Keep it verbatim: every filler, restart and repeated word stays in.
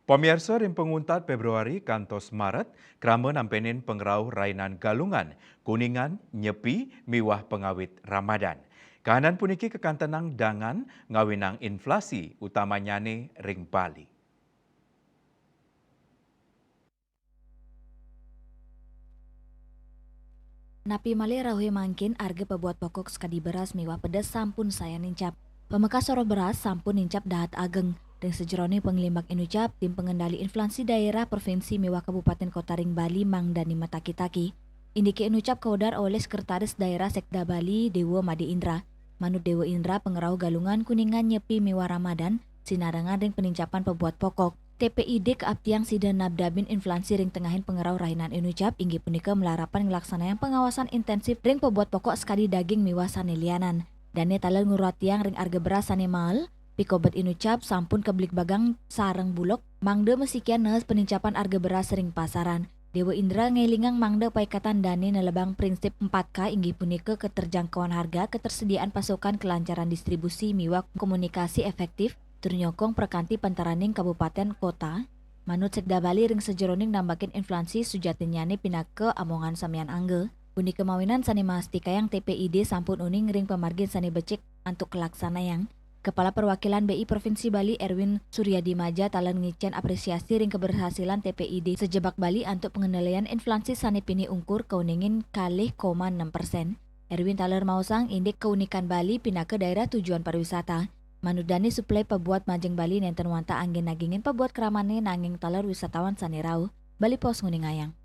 Pamiarsa, ring panguntat Februari kantos Maret, krama nampenin pangrauh rainan Galungan, Kuningan, Nyepi, miwah pangawit Ramadan. Kahanan puniki kakantenang dangan ngawinang inflasi utamanyané ring Bali. Napi malih rauhé mangkin, arga pabuat pokok sakadi beras miwah pedes sampun sayan nincap. Pamekas soroh beras sampun nincap dahat ageng. Ring sajeroning panglimbak inucap, Tim Pengendali Inflasi Daerah Provinsi miwah Kabupaten Kota ring Bali mangdané mataki-taki. Indiké inucap kaudar olih Sekretaris Daerah Sekda Bali, Déwa Madé Indra. Manut Déwa Indra, pangrauh Galungan, Kuningan, Nyepi miwah Ramadan sinarengan ring panincapan pabuat pokok. T P I D kaaptiang sida nabdabin inflasi ring tengahing pangrauh rainan inucap, inggih punika malarapan nglaksanayang pangawasan intensif ring pabuat pokok sakadi daging miwah sané lianan. Dané taler nguratiang ring arga beras sané mael, pikobet inucap sampun kabligbagang sareng Bulog, mangda masikian naas panincapan arga beras ring pasaran. Déwa Indra ngélingang mangda paikatan dané nelebang prinsip empat K, inggih punika keterjangkauan harga, ketersediaan pasokan, kelancaran distribusi, miwah komunikasi efektif, tur nyokong prakanti pantaraning kabupaten kota. Manut Sekda Bali, ring sajeroning nambakin inflasi, sujatinnyané pinaka amongan samian angga. Punika mawinan sané mastikayang T P I D sampun uning ring pamargin sané becik antuk kalaksanayang. Kepala Perwakilan B I Provinsi Bali, Erwin Suryadimaja, taler ngicén apresiasi ring keberhasilan T P I D sajebag Bali antuk pangendalian inflasi sané pinih ungkur kauningin kalih koma enam persen. Erwin taler maosang indik kaunikan Bali pinaka daerah tujuan pariwisata. Manut dané, suplai pabuat majeng Bali nénten wantah anggén nagingin pabuat kramané, nanging taler wisatawan sané rauh. Bali Post nguningayang.